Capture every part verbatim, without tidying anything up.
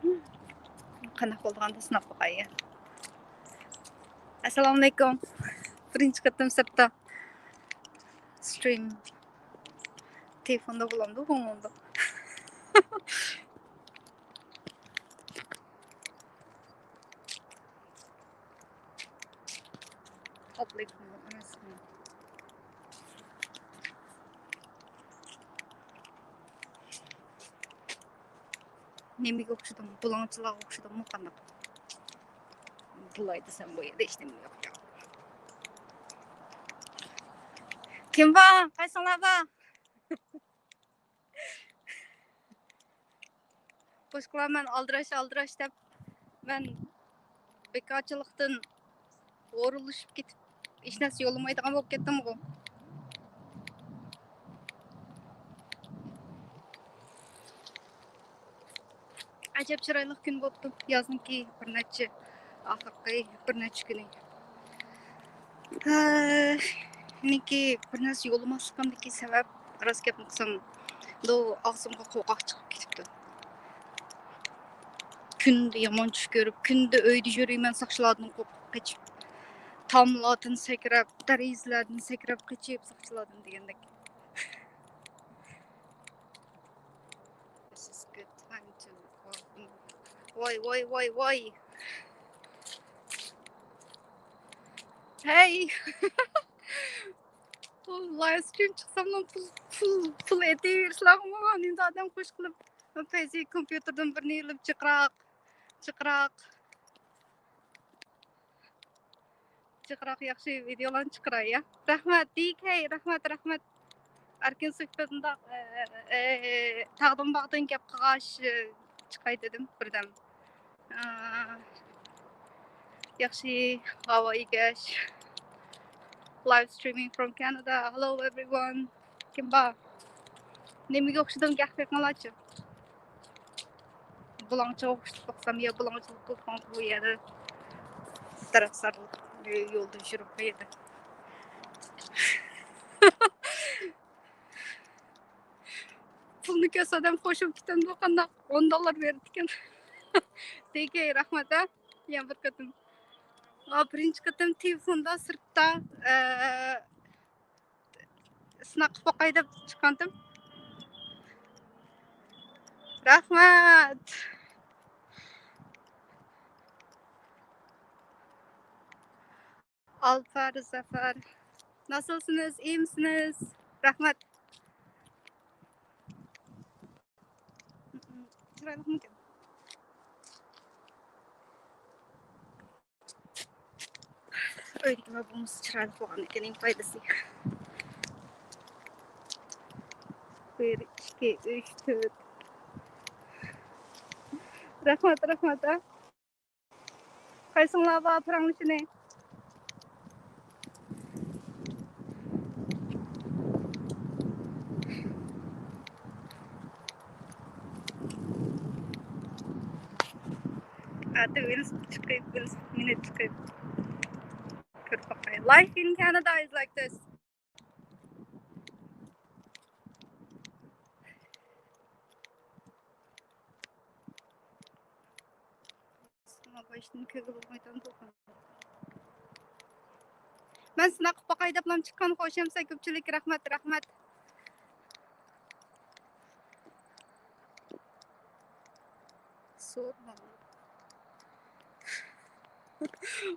قانداق بولىدىغاندۇ، سىناپ باقاي. ئەسسالامۇئەلەيكۇم. بىرىنچى قېتىم سىرتتا سترىم. تېلېفوندا بولامدۇ، بولمامدۇ؟ نېمىگە ئوخشىدىم؟ بۇلاڭچىلارغا ئوخشىدىممۇ قانداق؟ بۇلاي دېسەم بۇ يەردە ھېچنېمە يوق. كىم بار؟ قايسىڭلار بار؟ باشقىلار مەن ئالدىراش، ئالدىراش دەپ، مەن بىكارچىلىقتىن ھورۇنلىشىپ كېتىپ، ھېچ نەرسە يوللىمايدىغان بولۇپ كەتتىمغۇ. ئەجەب چىرايلىق كۈن بوپتۇ. يازنىڭكى بىر نەچچە، ئاخىرقى بىر نەچچە كۈنى. ھە، مېنىڭكى بىر نەرسە يوللىماسلىقىمدىكى سەۋەب، راست گەپنى قىلسام، بۇ ئاغزىمغا قورقاق چىقىپ كېتىپتۇ. كۈندە يامان چۈش كۆرۈپ، كۈندە ئۆيدە يۈرىمەن، ساقچىلاردىن قورقۇپ قېچىپ، تاملاردىن سەكرەپ، دېرىزىلەردىن سەكرەپ قېچىپ، ساقچىلاردىن دېگەندەك. This is good time to ۋاي، ۋاي، ۋاي، ۋاي. ھەي! بۇ لايف سترىم چىقساملا پۇل، پۇل، پۇل ئېتىۋېرىشلەرغىمۇ ئەمدى ئادەم خوش قىلىپ، پەيزى كومپيۇتېردىن بىرنى ئېلىپ جىقراق، جىقراق. جىقراق ياخشى ۋىدىيولارنى چىقىراي يا. رەھمەت، دى كەي، رەھمەت، رەھمەت. ئەركىن سۆھبەت مۇنداق، ئە، ئە، تاغدىن باغدىن گەپ قىلغاچ، ئە، چىقاي دېدىم بىردەم. ئە، ياخشى ھاۋا ئىگەش. Live streaming from Canada. Hello everyone. كىم بار؟ نېمىگە ئوخشىدىم، گەپ قىلىڭلارچۇ. بۇلاڭچىغا ئوخشىتىپ باقسام يا، بۇلاڭچىلىق قىلساڭ بۇ يەردە دەرەخ سارىلىق يولدا يۈرۈپ قويىدۇ. پۇلنى كۆرسە ئادەم خوش بولۇپ كېتەمدۇ قانداق؟ ئون دوللار بېرىدىكەن. دېگەي رەھمەت ھە. يەنە بىر قېتىم. ئا، بىرىنچى قېتىم تېلېفوندا سىرتتا، ئە، سىناق قىلىپ باقاي دەپ چىققانتىم. رەھمەت. ئالپەر، زەفەر. ناسىلسىنىز؟ ئىيمىسىنىز؟ رەھمەت. چىرايلىقمىكەن؟ ئۆيدىكىلەر بولمىسا چىرايلىق بولغاندىكىن ئەڭ پايدىسى. بىر، ئىككى، ئۈچ، تۆت. رەھمەت، رەھمەت، ھە. قايسىڭلار بار، پاراڭلىشىنى. ئەتە ۋېلىسىپىت چىقىپ، ۋېلىسىپىت مىنىپ چىقىپ كۆرۈپ باقاي. Life in Canada is like this. مەن سىناق قىلىپ باقاي دەپلا چىققان، خوش ئەمىسە كۆپچىلىك، رەھمەت، رەھمەت. سورما.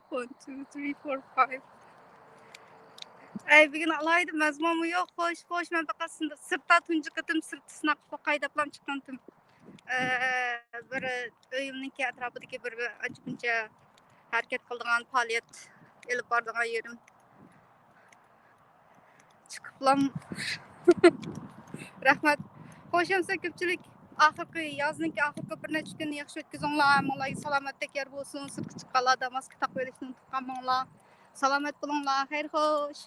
One, two, three, four, five. ئەي، بۈگۈن ئالاھىدە مەزمۇنمۇ يوق. خوش، خوش، مەن پەقەت سىن-، سىرتتا تۇنجى قېتىم سىرتتا سىناق قىلىپ باقاي دەپلا چىققانتىم. ئە، بىر ئۆيۈمنىڭكى ئەتراپىدىكى بىر، بىر ئانچە مۇنچە ھەرىكەت قىلىدىغان، پائالىيەت ئېلىپ بارىدىغان يېرىم. چىقىپلام. رەھمەت. خوش ئەمىسە كۆپچىلىك. ئاخىرقى، يازنىڭكى ئاخىرقى بىر نەچچە كۈنىنى ياخشى ئۆتكۈزۈڭلار. ھەممىڭلارغا سالامەتلىك يار بولسۇن. سىرتقا چىققانلاردا ماسكا تاقىۋېلىشنى ئۇنتۇپ قالماڭلار. سالامەت بولۇڭلار. خەير خوش.